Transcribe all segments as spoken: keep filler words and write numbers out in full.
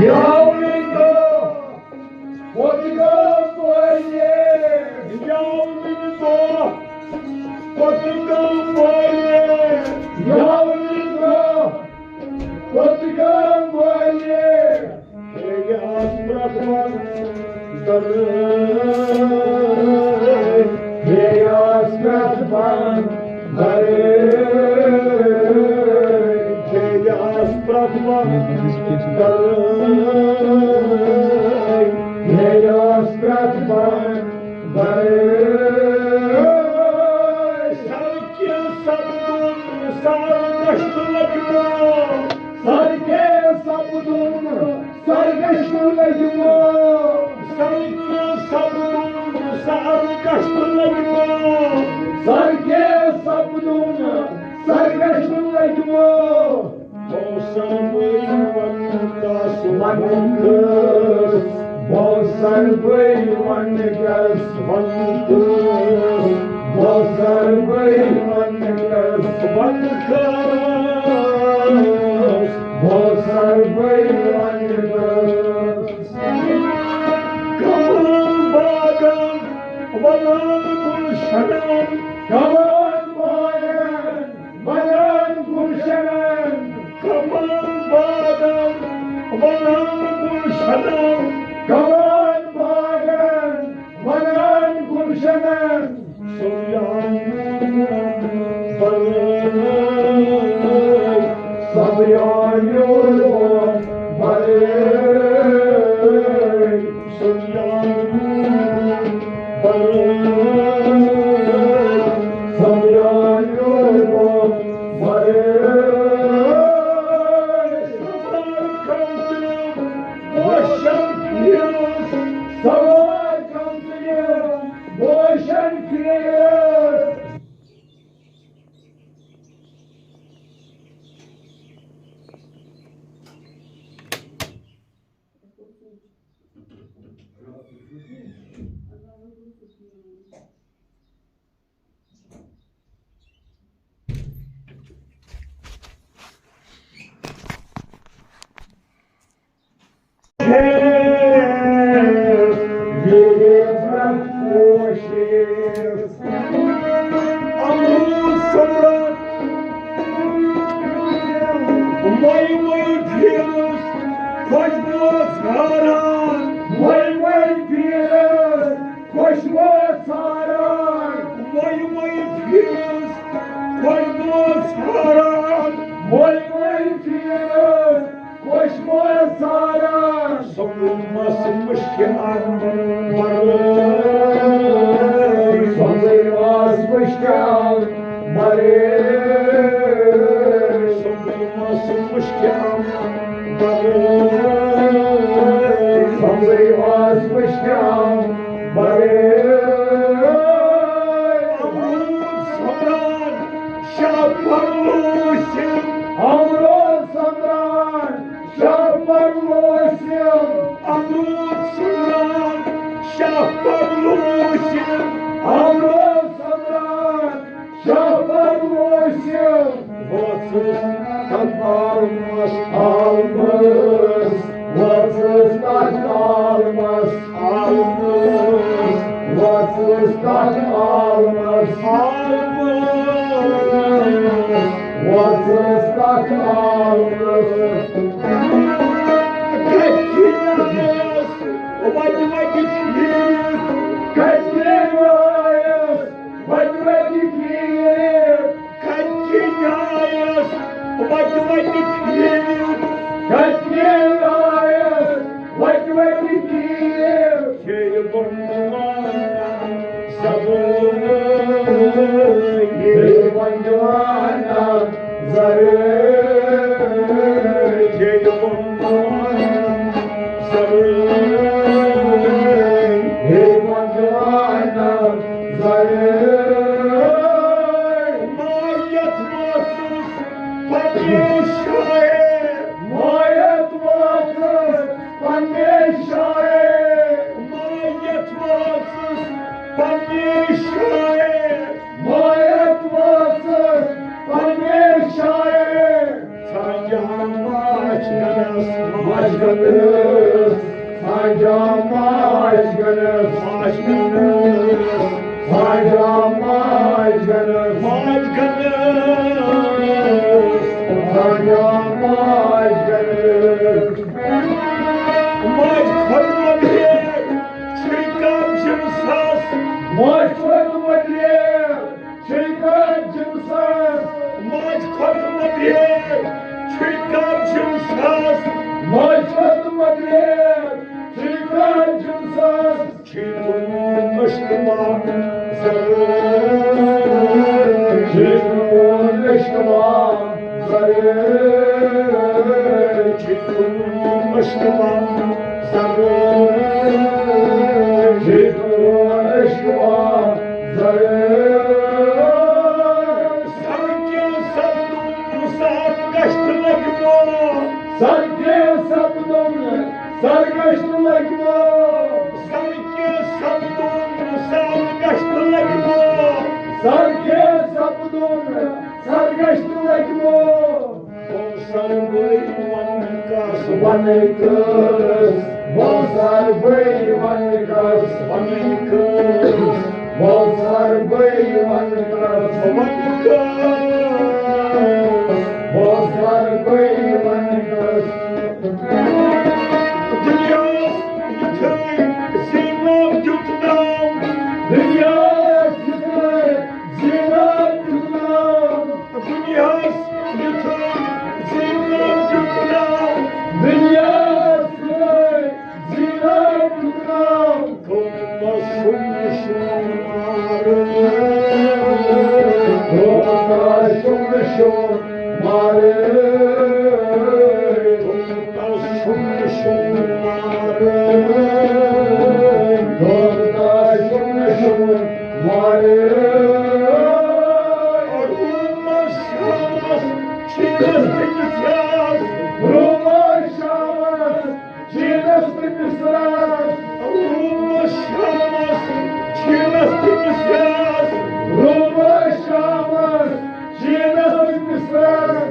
یاوٕنۍ دۄہ، پوٚتُے گوٚو پٲیہِ۔ یاوٕنۍ دۄہ، پوٚتُے گوٚو پٲیہِ۔ یاوٕنۍ دۄہ، پوٚتُے گوٚو پٲیہِ۔ ییٚلہِ آس پرٛتھ وقتہٕ گرٕے، ییٚلہِ آس پرٛتھ وقتہٕ گرٕے، ییٚلہِ آس پرٛتھ وقتہٕ گرٕے، ییٚلہِ آس پرٛتھ وقتہٕ گرٕے۔ سڑکہِ سپدُن سر گشت لگمو۔ سڑکہِ سپدُن سر گشت لگمو۔ سڑکہِ سپدُن سر گشت لگمو۔ سڑکہِ سپدُن سر گشت لگمو۔ بوسر بھائی ونتس ونتس۔ بوسر بھائی ونتس ونتس۔ بوسر بھائی ونتس ونتس۔ بوسر بھائی ونتس۔ کمن باغن ونان گلشنن۔ کمن باغن ونان گلشنن۔ کمن باغن ونان گلشنن۔ کمن باغن ونان گلشنن۔ سُریان بلے، سُریان بلے۔ وۄنۍ وۄنۍ پھیرُس خۄشبوٗ ژھاران۔ وۄنۍ وۄنۍ پھیرُس خۄشبوٗ ژھاران۔ وۄنۍ وۄنۍ پھیرُس خۄشبوٗ ژھاران۔ وۄنۍ وۄنۍ پھیرُس خۄشبوٗ ژھاران۔ سۄمبرمس مُشکِلن برٲے۔ سۄمبرمس مُشکِلن برٲے۔ سۄمبرمس مُشکِلن برٲے۔ سۄمبرمس مُشکِلن برٲے۔ امروز سۄمبران شاہ پرلوسِم۔ امروز سۄمبران شاہ پرلوسِم۔ امروز سۄمبران شاہ پرلوسِم۔ امروز سۄمبران شاہ پرلوسِم۔ وٲژٕس تتھ عالمس، عالمس۔ وٲژٕس تتھ عالمس، عالمس۔ وٲژٕس تتھ عالمس، عالمس۔ وٲژٕس تتھ عالمس۔ کتہِ چھِ نٲیِس وتہِ وتہِ پھیٖرِتھ؟ کتہِ چھِ نٲیِس وتہِ وتہِ پھیٖرِتھ؟ کتہِ چھِ نٲیِس وتہِ وتہِ پھیٖرِتھ؟ کتہِ چھِ نٲیِس وتہِ وتہِ پھیٖرِتھ؟ چھِ یہِ بۄن زبٲنۍ۔ ییٚلہِ وۄنۍ جوانہ زرٕے چھِ یِوان زرٕے، ییٚلہِ وۄنۍ جوانہ زرٕے۔ مایت وٲژٕس پننہِ شایہِ۔ مایت وٲژٕس پننہِ شایہِ۔ مایت وٲژٕس پننہِ سانجام ماج گنس، ماج گنس، سانجام ماج گنس، ماج گنس، سانجام ماج گنس۔ ماج خدمت چھُے کم جنسس۔ ماج خدمت چھُے کم جنسس۔ ماج خدمت چھُے کم جنسس۔ ماج خدمت چھُے کم جنسس۔ چھُے تُلُن مشتما زر۔ چھُے تُلُن مشتما زر۔ چھُے تُلُن مشتما زر۔ چھُے تُلُن مشتما زر۔ سڑکہِ سپدُن سر گشت لگمو۔ سڑکہِ سپدُن سر گشت لگمو۔ سڑکہِ سپدُن سر گشت لگمو۔ سڑکہِ سپدُن سر گشت لگمو۔ بہٕ سر بٔے ونہٕ کس۔ ونہٕ کس۔ بہٕ سر بٔے ونہٕ کس۔ ونہٕ کس۔ بہٕ سر بٔے ونہٕ کس۔ ونہٕ کس۔ بہٕ سر بٔے ونہٕ کس۔ دُنیاہس یُتھُے زینب دیُت ناو۔ دُنیاہس یُتھُے زینب دیُت ناو۔ دُنیاہس یُتھُے زینب دیُت ناو۔ دُنیاہس یُتھُے زینب دیُت ناو۔ قومس چھُنہٕ شوٗن مارٕ۔ قومس چھُنہٕ شوٗن مارٕ۔ قومس چھُنہٕ شوٗن مارٕ۔ قومس چھُنہٕ شوٗن مارٕ۔ روٗمس شامس چھِنس تٔمِس راز۔ روٗمس شامس چھِنس تٔمِس راز۔ روٗمس شامس چھِنس تٔمِس راز۔ روٗمس شامس چھِنس تٔمِس راز۔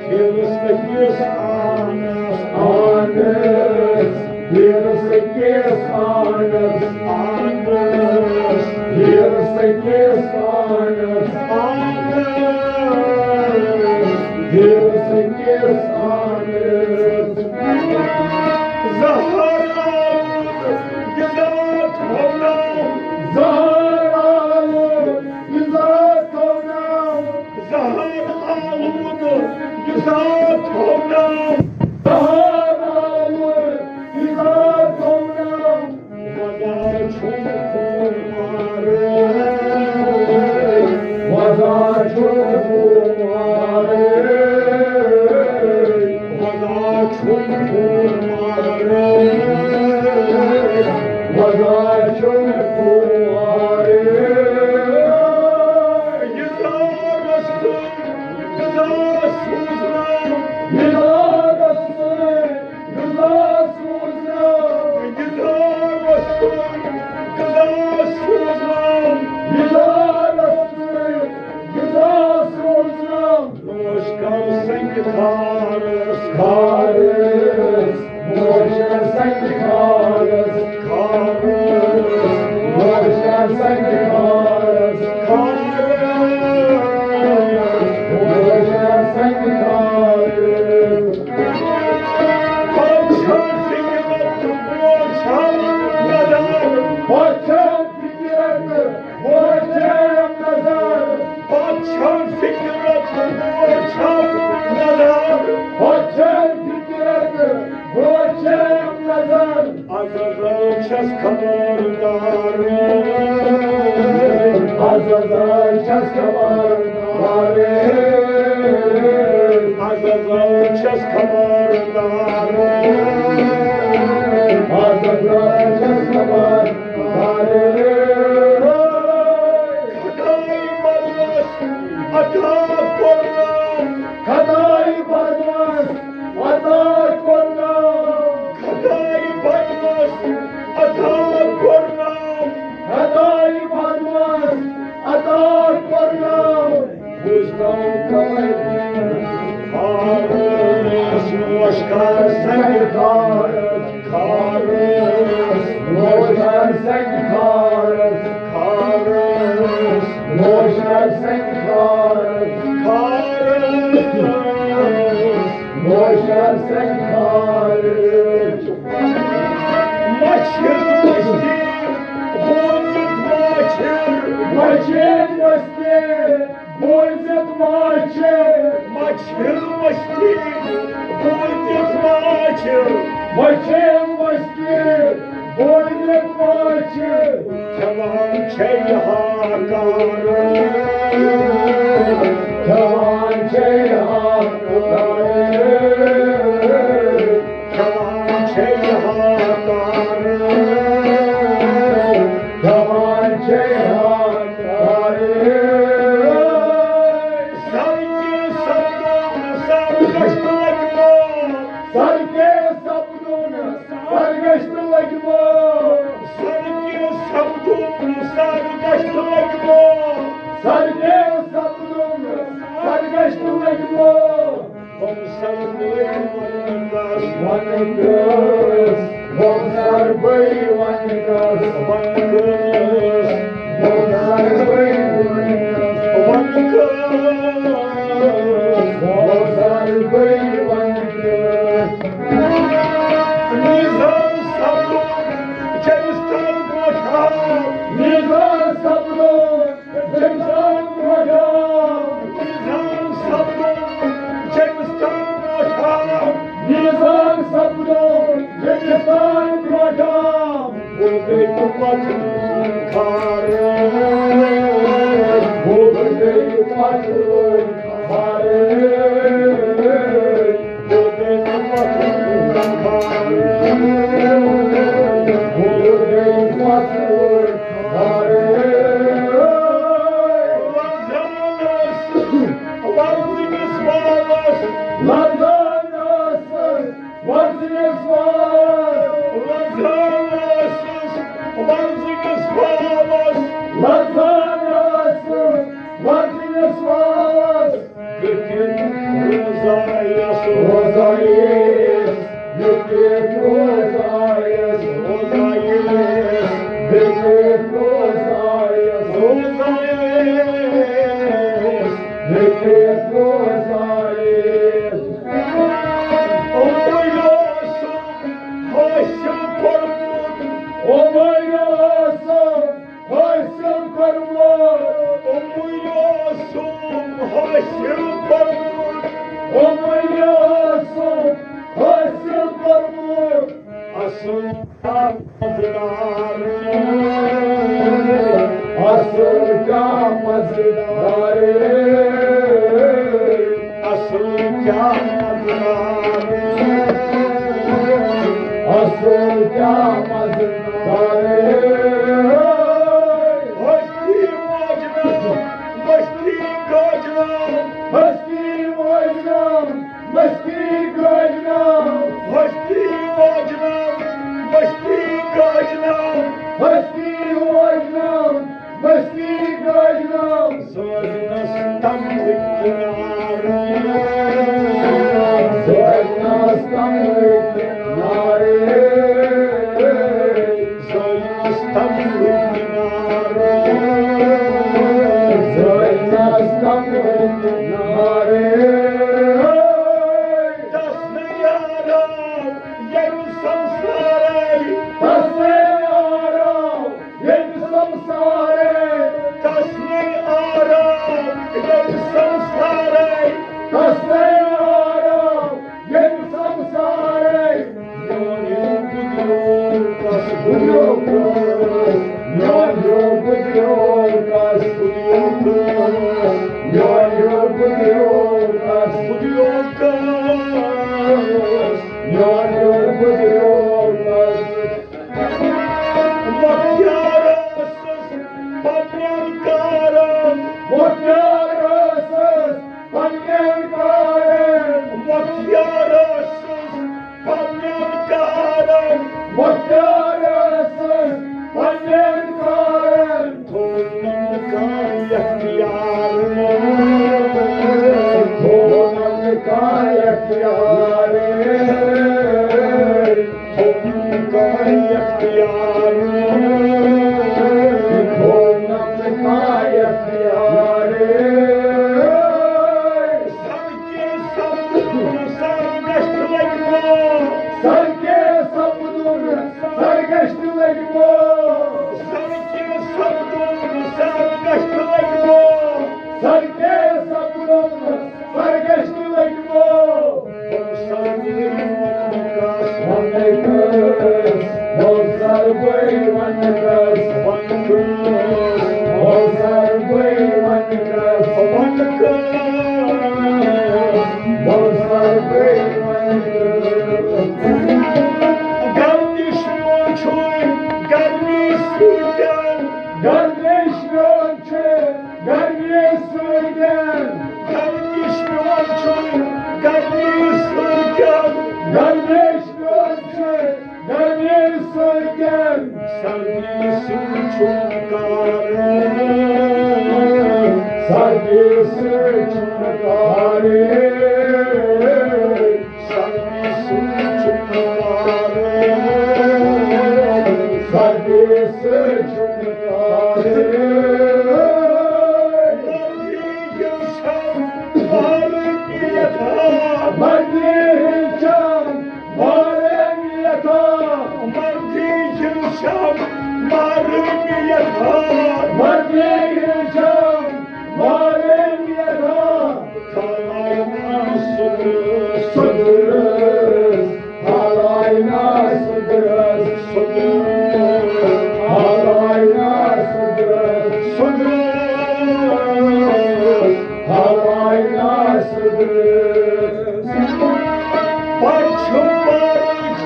کھیلس تٔمِس آنس۔ آنس۔ کھیلس تٔمِس آنس۔ آنس۔ کھیلس تٔمِس آنس۔ آنس۔ کھیلس تٔمِس آنس۔ زہر آلود یہِ ذات تھووناو۔ زہر آلود یہِ ذات تھووناو۔ زہر آلود یہِ ذات تھووناو۔ زہر آلود یہِ ذات تھووناو۔ وۄزار چھُم خوٗن مارٕ۔ وۄزار چھُم خوٗن مارٕ۔ وۄزار چھُم خوٗن مارٕ۔ وۄزار چھُم خوٗن مارٕ۔ یہِ زارس تہٕ غذا سوٗزناو۔ یہِ زارس تہٕ غذا سوٗزناو۔ یہِ زارس تہٕ غذا سوٗزناو۔ یہِ زارس تہٕ غذا سوٗزناو۔ نوش کر سنگہِ خارس۔ خارس۔ نوش کر سنگہِ خارس۔ خارس۔ نوش کر سنگہِ خارس۔ خارس۔ نوش کر سنگہِ خارس۔ پتہٕ چھا فکرت بوزان نظر۔ پتہٕ چھا فکرت بوزان نظر۔ پتہٕ چھا فکرت بوزان نظر۔ پتہٕ چھا فکرت بوزان نظر۔ عزازل چھس خبردار۔ عزازل چھس خبردار۔ عزازل چھس خبردار۔ عزازل چھس خبردار۔ خدای بدلس عطا کوٚرنم۔ خدای بدلس عطا کوٚرنم۔ خدای بدلس عطا کوٚرنم۔ خدای بدلس عطا کوٚرنم۔ بوزنم کمر فارس۔ نوش کر سنگہِ خارس۔ وۄنۍ چھے مٔشکِل بوٚڑ مےٚ پاچہِ، کھٮ۪وان چھے ہاکار، کھٮ۪وان چھے ہاکار، کھٮ۪وان چھے ہاکار، کھٮ۪وان چھے ہاکار۔ سر کے سپدُن سر گژھِ لگہِ مو۔ سر کے سپدُن سر گژھِ لگہِ مو۔ سر کے سپدُن سر گژھِ لگہِ مو۔ سر کے سپدُن سر گژھِ لگہِ مو۔ وۄنۍ سر بٔے وَنہٕ کَس۔ وَنہٕ کَس۔ وۄنۍ سر بٔے وَنہٕ کَس۔ وَنہٕ کَس۔ وۄنۍ سر بٔے وَنہٕ کَس۔ وَنہٕ کَس۔ وۄنۍ سر بٔے وَنہٕ کَس۔ نظام سپدُن جنستان گوشان۔ نظام سپدُن جنستان گوشان۔ نظام سپدُن جنستان گوشان۔ نظام سپدُن جنستان گوشان۔ بُلبُل تہٕ پتہٕ خارج۔ بُلبُل تہٕ پتہٕ خارج۔ لذان ٲسٕس وَزنَس واس۔ گٔٹِتھ روزایَس۔ روزایَس۔ گٔٹِتھ روزایَس۔ روزایَس۔ گٔٹِتھ روزایَس۔ روزایَس۔ گٔٹِتھ روزایَس۔ اوٚمُے اوسُم حٲصِل کوٚرمُت۔ اوٚمُے اوسُم حٲصِل کوٚرمُت۔ اوٚمُے اوسُم حٲصِل کوٚرمُت۔ اوٚمُے اوسُم حٲصِل کوٚرمُت۔ اَصٕل کیٛاہ مَزٕدار۔ اَصٕل کیٛاہ مَزٕدار۔ اَصٕل کیٛاہ مَزٕدار۔ اَصٕل کیٛاہ مَزٕدار۔ ہستی واجنام، مستی گاجنام۔ ہستی واجنام، مستی گاجنام۔ ہستی واجنام، مستی گاجنام۔ ہستی واجنام، مستی گاجنام۔ زٲوِنَس تمبٕکۍ کِنارٕ۔ زٲوِنَس تمبٕکۍ کِنارٕ۔ زٲوِنَس تمبٕکۍ کِنارٕ۔ زٲوِنَس تمبٕکۍ کِنارٕ۔ تَس نہٕ یارو ییٚمہِ سمسارَے۔ تَس نہٕ یارو ییٚمہِ سمسارے۔ تَس نہٕ آرام ییٚمہِ سمسارے۔ تَس نہٕ آرام ییٚمہِ سمسارے۔ میون ہیوٗ بُدیوکَس، بُدیوکَس۔ میون ہیوٗ بُدیوکَس، بُدیوکَس۔ میون ہیوٗ بُدیوکَس، بُدیوکَس۔ میون ہیوٗ بُدیوکَس۔ مۄختیار ٲسٕس پننٮ۪ن کارن۔ مۄختیار ٲسٕس پننٮ۪ن کارن۔ مۄختیار ٲسٕس پننٮ۪ن کارن۔ مۄختیار ٲسٕس پننٮ۪ن کارن۔ تھوٚونم نہٕ کانٛہہ اختیار۔ تھوٚونم نہٕ کانٛہہ اختیار۔ تھوٚونم نہٕ کانٛہہ اختیار۔ تھوٚونم نہٕ کانٛہہ اختیار۔ سر کے سپدُن سر گژھِ لگہِ مو۔ سر کے سپدُن سر گژھِ لگہِ مو۔ سر کے سپدُن سر گژھِ لگہِ مو۔ سر کے سپدُن سر گژھِ لگہِ مو۔ وَن سا میٲنۍ مخلوقس۔ وَن بٔے وَنہٕ کَس، وَنہٕ کَس، وَنہٕ کَس، وَنہٕ کَس، وَنہٕ کَس۔ گردش میون چھُے گرمی سۭتۍ، گردش میون چھُے گرمی سۭتۍ، گردش میون چھُے گرمی سۭتۍ، گردش میون چھُے گرمی سۭتۍ۔ سردی سۭتۍ چھُنہٕ کارٕے، سردی سۭتۍ چھُنہٕ کارٕے، سردی سۭتۍ چھُنہٕ کارٕے، سردی سۭتۍ چھُنہٕ کارٕے۔ مردی ییٚلہِ چھَم مارٕنۍ یَژھان، مردی ییٚلہِ چھَم مارٕنۍ یَژھان، مردی ییٚلہِ چھَم مارٕنۍ یَژھان، مردی ییٚلہِ چھَم مارٕنۍ یَژھان۔ کھالاینا سُدرس، سُدرس، کھالاینا سُدرس، سُدرس، کھالاینا سُدرس، سُدرس، کھالاینا سُدرس۔ پرچم پارٕچ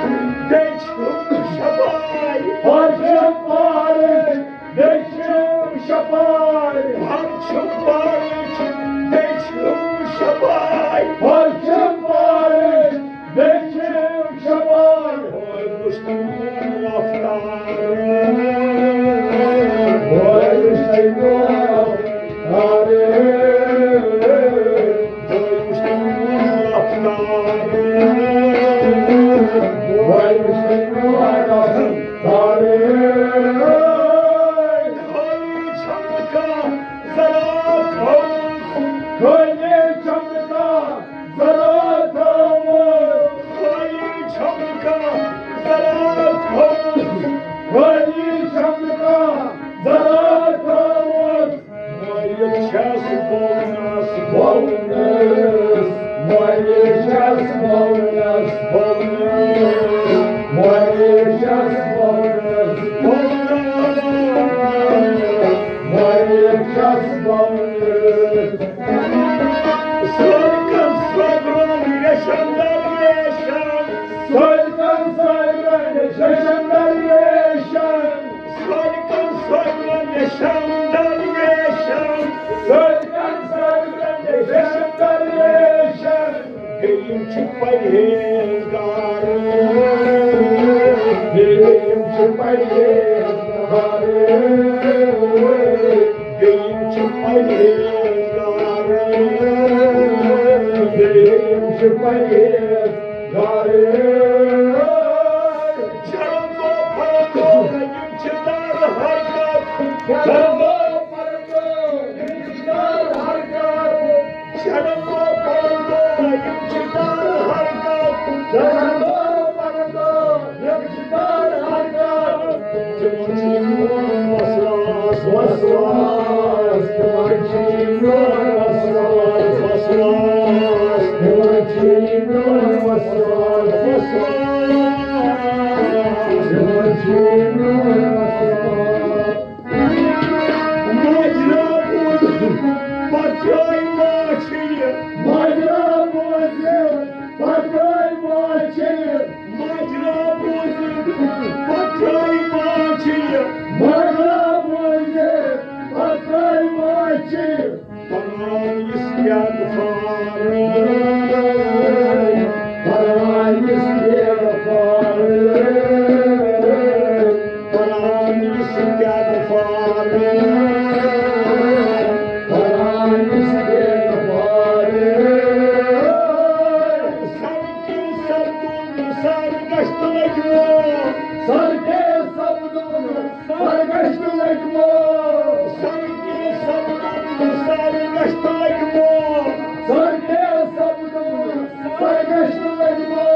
بیٚیہِ چھُم شفاے، پرچم پارٕچ بیٚیہِ چھُم شفاے۔ پرچم پارٕچ بیٚیہِ چھُم شفاے۔ پرچم پارٕچ بیٚیہِ چھُم شفاے۔ وٲے وٕچھتٕے میون رفتار۔ وٲے وٕچھتٕے میون رفتار۔ وٲے وٕچھتٕے میون رفتار۔ وٲے وٕچھتٕے میون رفتار۔ خٲلی چھَم کانٛہہ ذرا تھٲومٕژ۔ خٲلی چھَم کانٛہہ ذرا تھٲومٕژ۔ خٲلی چھَم کانٛہہ ذرا تھٲومٕژ۔ خٲلی چھَم کانٛہہ ذرا تھٲومٕژ۔ مٲیِل چھَس بولنَس، بولنَس۔ مٲیِل چھَس بولنَس، بولنَس۔ مٲیِل چھَس بولنَس، بولنَس۔ مٲیِل چھَس بولنَس۔ سٲلکَن سوگرَن ریشَن درویشَن۔ سٲلکَن سوگرَن ریشَن درویشَن۔ سٲلکَن سوگرَن ریشَن درویشَن۔ سٲلکَن سوگرَن ریشَن درویشَن۔ بیٚیہِ یِم چھِ پرہیزگار۔ بیٚیہِ یِم چھِ پرہیزگار۔ بیٚیہِ یِم چھِ پرہیزگار۔ بیٚیہِ یِم چھِ پرہیزگار۔ شرم گوٚو پردٕ، یِم چھِ دار حرکت۔ شرم گوٚو پردٕ، یِم چھِ دار حرکت۔ شرم گوٚو پردٕ، یِم چھِ دار حرکت۔ شرم گوٚو پردٕ، یِم چھِ دار حرکت۔ تِمن چھُ میون وسواس، وسواس۔ تِمن چھُ میون وسواس، وسواس۔ تِمن چھُ میون وسواس، وسواس۔ تِمن چھُ میون وسواس۔ ماجرا بوٗزِتھ پتھرٲے ماجہِ۔ ماجرا بوٗزِتھ پتھرٲے ماجہِ۔ ماجرا بوٗزِتھ پتھرٲے ماجہِ۔ ماجرا بوٗزِتھ پتھرٲے ماجہِ۔ پران استغفار، پران استغفار، پران استغفار، پران استغفار۔ سر کے سر سر گشت لگمو۔ سر کے سر سرگشت لگمو۔ سر کے سبدم سرگشت لگمو۔ سر کے سبدم سرگشت لگمو۔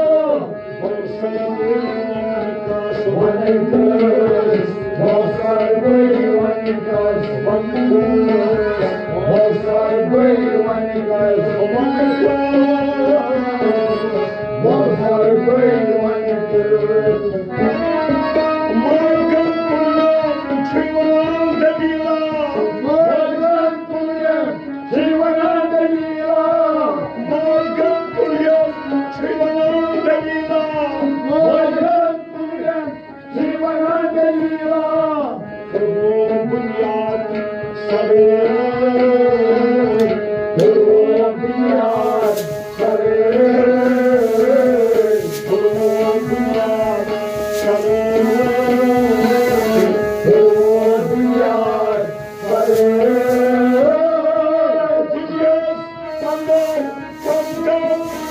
بہٕ سر ونہٕ کس، بہٕ سر ونہٕ کس، بہٕ سر ونہٕ کس، بہٕ سر ونہٕ کس۔ مگر سبزس دریاوس، دریاوس، سبزس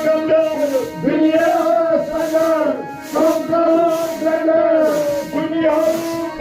دریاوس، دریاوس، سبزس دریاوس، دریاوس، سبزس دریاوس۔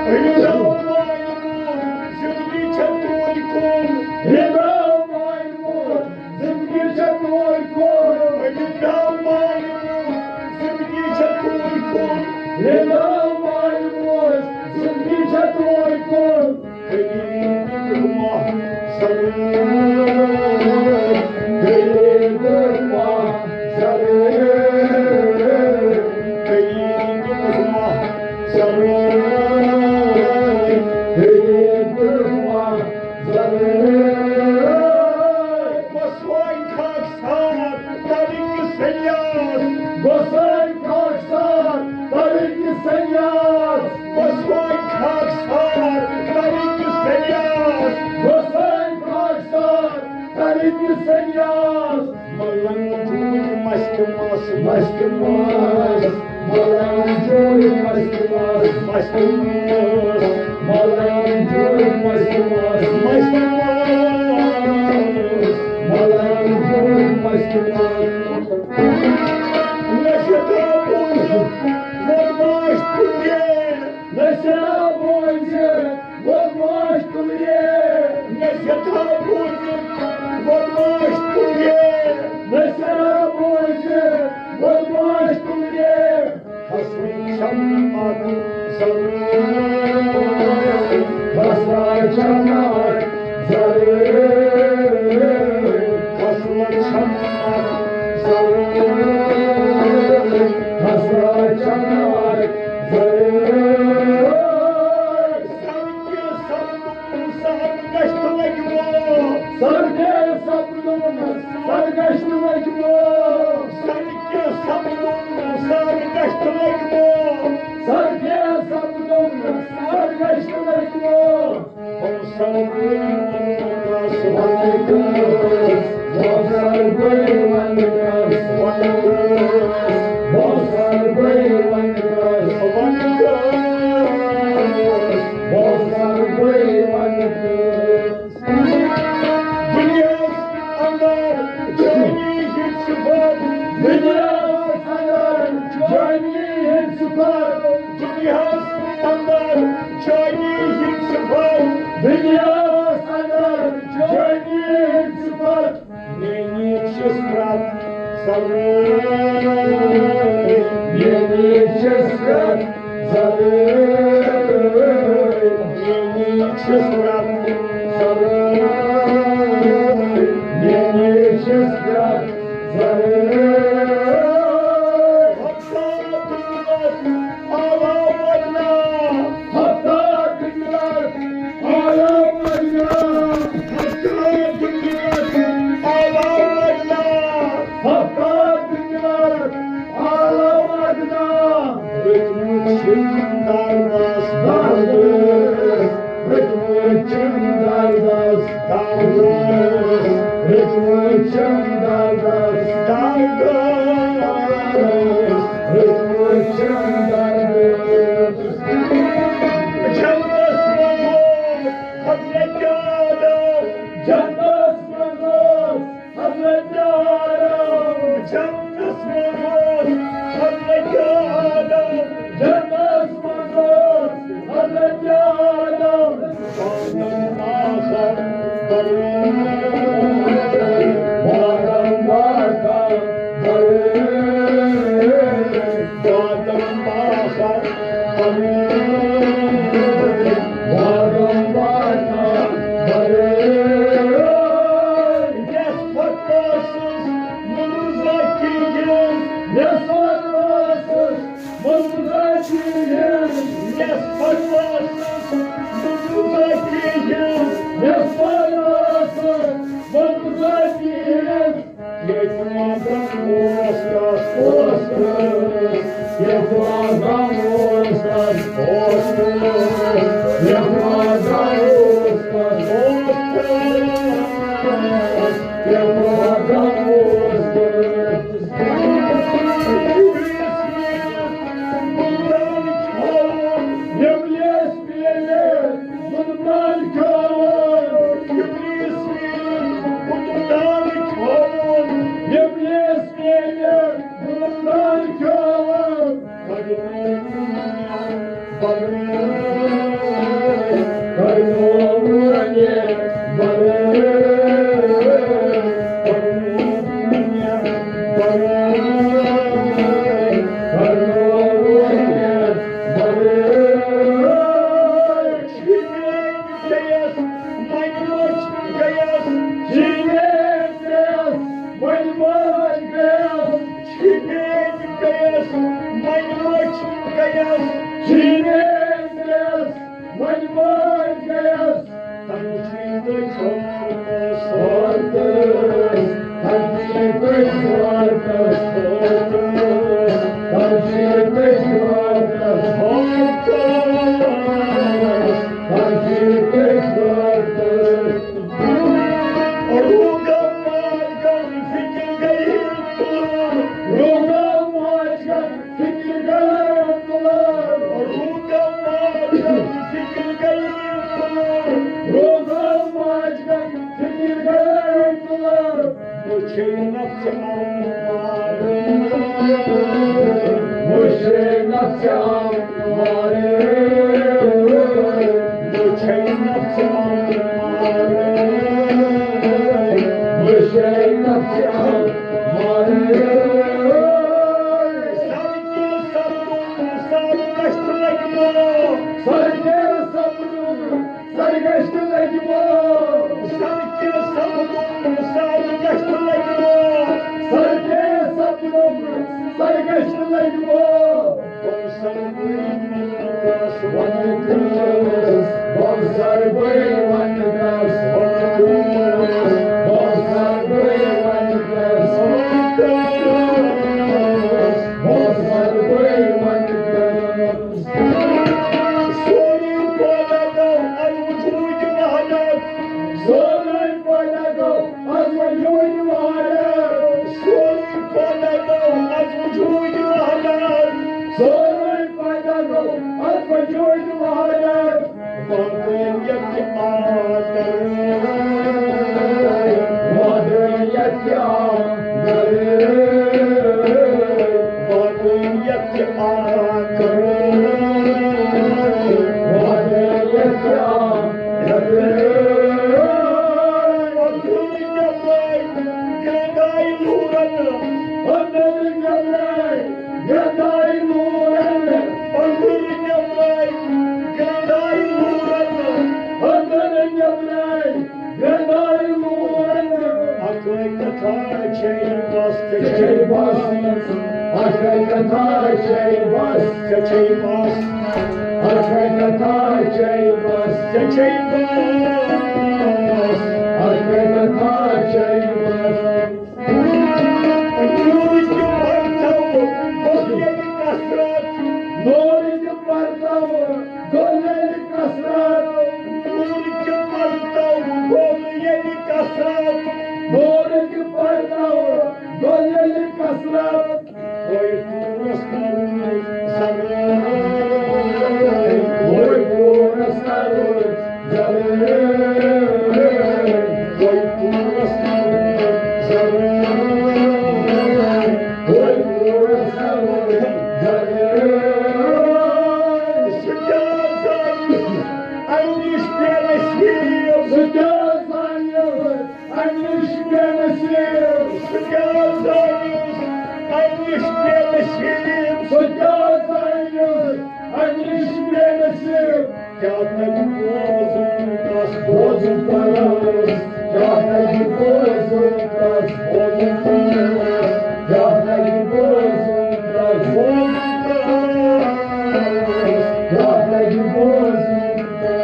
رضا مایمون، زندگی چھےٚ توٗرۍ کُن۔ رضا مایمون، زندگی چھےٚ توٗرۍ کُن۔ رضا مایمون، زندگی چھےٚ توٗرۍ کُن۔ رضا مایمون، زندگی چھےٚ توٗرۍ کُن۔ غریب محضر، غریب محضر، غریب محضر، غریب محضر۔ گۄسٲنۍ خاکسار ترٕکۍ سیاس۔ گۄسٲنۍ خاکسار ترٕکۍ سیاس۔ گۄسٲنۍ خاکسار ترٕکۍ سیاس۔ گۄسٲنۍ خاکسار ترٕکۍ سیاس۔ ملنگ جوٗرۍ مستہِ ماس، مستہِ ماس۔ ملنگ جوٗرۍ مستہِ ماس، مستہِ ماس۔ ملنگ جوٗرۍ مستہِ ماس، مستہِ ماس۔ ملنگ جوٗرۍ مستہِ ماس۔ نشہ تھاو بوٗزِتھ، وۄدماش تُلے۔ نشہ تھاو بوٗزِتھ، وۄدماش تُلے۔ نشہ تھاو بوٗزِتھ، وۄدماش تُلے۔ نشہ تھاو بوٗزِتھ، وۄدماش تُلے۔ حسرت چھم اکھ ضروٗر۔ حسرت چھم اکھ ضروٗر۔ حسرت چھم اکھ ضروٗر۔ حسرت چھم اکھ ضروٗر۔ سر کے سر سر گشت لگمو۔ سر کے سپدم سر گشت لگمو۔ سر کے سپدم سر گشت لگمو۔ سر کے سپدم سر گشت لگمو۔ بہٕ سر گٔے وننس، بہٕ سر گٔے وننس، بہٕ سر گٔے وننس، بہٕ سر گٔے وننس۔ دُنیاہَس اندر جوانی ہٕنٛدۍ صفت۔ دُنیاہَس اندر جوانی ہٕنٛدۍ صفت۔ دُنیاہَس اندر جوانی ہٕنٛدۍ صفت۔ دُنیاہَس اندر جوانی ہٕنٛدۍ صفت۔ میٛٲنی چھِس پرٛٮ۪تھ ضروٗرت۔ میٛٲنی چھِس پرٛٮ۪تھ ضروٗرت۔ میٛٲنی چھِس پرٛٮ۪تھ ضروٗرت۔ میٛٲنی چھِس پرٛٮ۪تھ ضروٗرت۔ آیا مدینہ۔ ہفتہ دن رات آیا مدینہ۔ ہفتہ دن رات آیا مدینہ۔ چندس داغس، چندس منٛز اوس حضرت آدم، جنتس منٛز اوس حضرت آدم، جنتس منٛز اوس حضرت آدم، جنتس منٛز اوس حضرت آدم۔ ییٚلہِ کثرت، وۄنۍ پوٗرس کرُن زمان، وۄنۍ پوٗرس کرُن زمان، وۄنۍ پوٗرس کرُن زمان، وۄنۍ پوٗرس کرُن زمان۔ سُہ کیٛاہ زانہِ اَمہِ نِش بے نصیٖب؟ سُہ کیٛاہ زانہِ اَمہِ نِش بے نصیٖب؟ سُہ کیٛاہ زانہِ اَمہِ نِش بے نصیٖب؟ سُہ کیٛاہ زانہِ اَمہِ نِش بے نصیٖب؟ کیٛاہ تَگہِ بوزُن تَس بوزُن پَرَس؟ کیٛاہ تَگہِ بوزُن تَس بوزُن پَرَس؟ کیٛاہ تَگہِ بوزُن تَس بوزُن پَرَس؟ کیٛاہ تَگہِ بوزُن تَس؟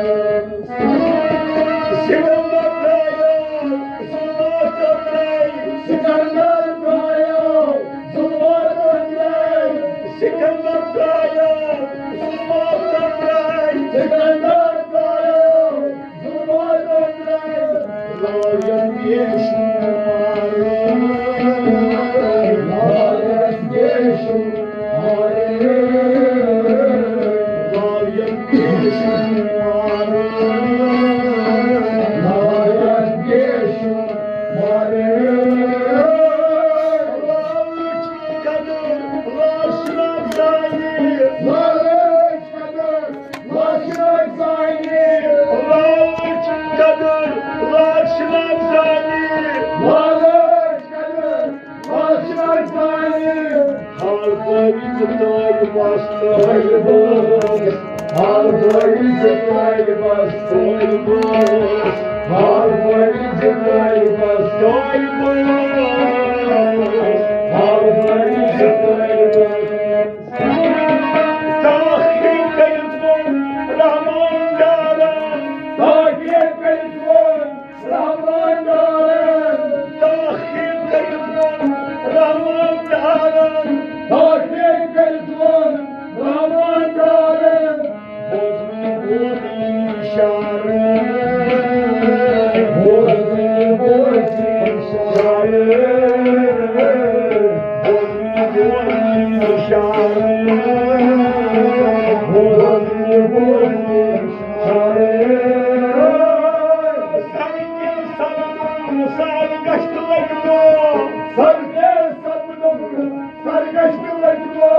سکندر درٛایو، سُہ ماتم درٛاے۔ سکندر درٛایو، سُہ ماتم درٛاے۔ سکندر درٛایو، سُہ ماتم درٛاے۔ سکندر درٛایو، سُہ ماتم درٛاے۔ لایَن پیش مارے، لایَن پیش مارے، لایَن پیش مارے، لایَن پیش مارے۔ لالچ قدر لاش نہ زانہِ۔ لالچ قدر لاش نہ زانہِ۔ لالچ قدر لاش نہ زانہِ۔ لالچ قدر لاش نہ زانہِ۔ حال پٲوِتھ تٲج بس تٲج بس۔ حال پٲوِتھ تٲج بس تٲج بس۔ حال پٲوِتھ تٲج بس تٲج بس۔ حال پٲوِتھ تٲج بس۔ تاخیر کٔرِتھ ووٚن رحمان ڈارن۔ تاخیر کٔرِتھ ووٚن رحمان ڈارن۔ تاخیر کٔرِتھ ووٚن رحمان ڈارن۔ تاخیر کٔرِتھ ووٚن رحمان ڈارن۔ بوزنہٕ بوزنہٕ اشارٕ۔ بوزنہٕ بوزنہٕ اشارٕ۔ بوزنہٕ بوزنہٕ اشارٕ۔ بوزنہٕ بوزنہٕ اشارٕ۔ سرکہِ سپدُن سرگشت لگمو۔ سرکہِ سپدُن سرگشت لگمو۔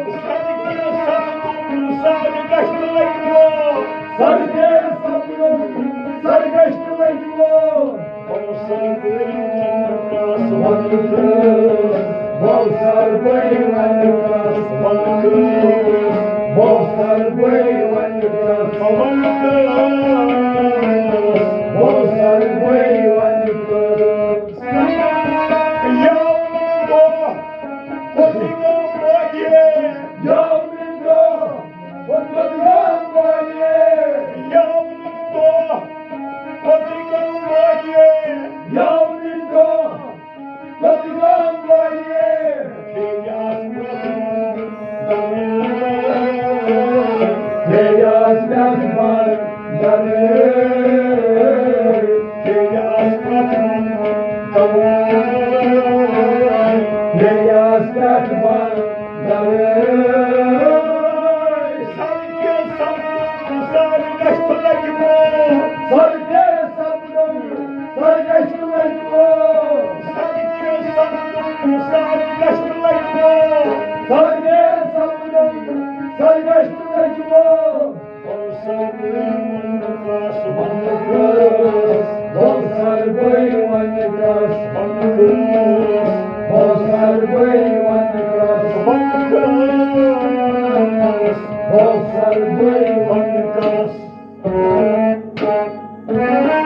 سرکہِ سپدُن سرگشت لگمو۔ سرکہِ سپدُن سرگشت لگمو۔ بوسن گٔے ونٛدٕ کاس، ونٛدٕ کاس۔ بوسن گٔے ونٛدٕ کاس، ونٛدٕ کاس۔ بوسن گٔے ونٛدٕ کاس، ونٛدٕ کاس۔ بوسن گٔے ونٛدٕ کاس۔ یومِ دۄہ، کھوٚتٕے گوٚو وۄدِ۔ یومِ دۄہ، کھوٚتٕے گوٚو وۄدِ۔ یومِ دۄہ، کھوٚتٕے گوٚو وۄدِ۔ یومِ دۄہ، کھوٚتٕے گوٚو وۄدِ۔ تیٚلہِ آس پرٛٮ۪تھ وَندٕ، تیٚلہِ آس پرٛٮ۪تھ وَندٕ۔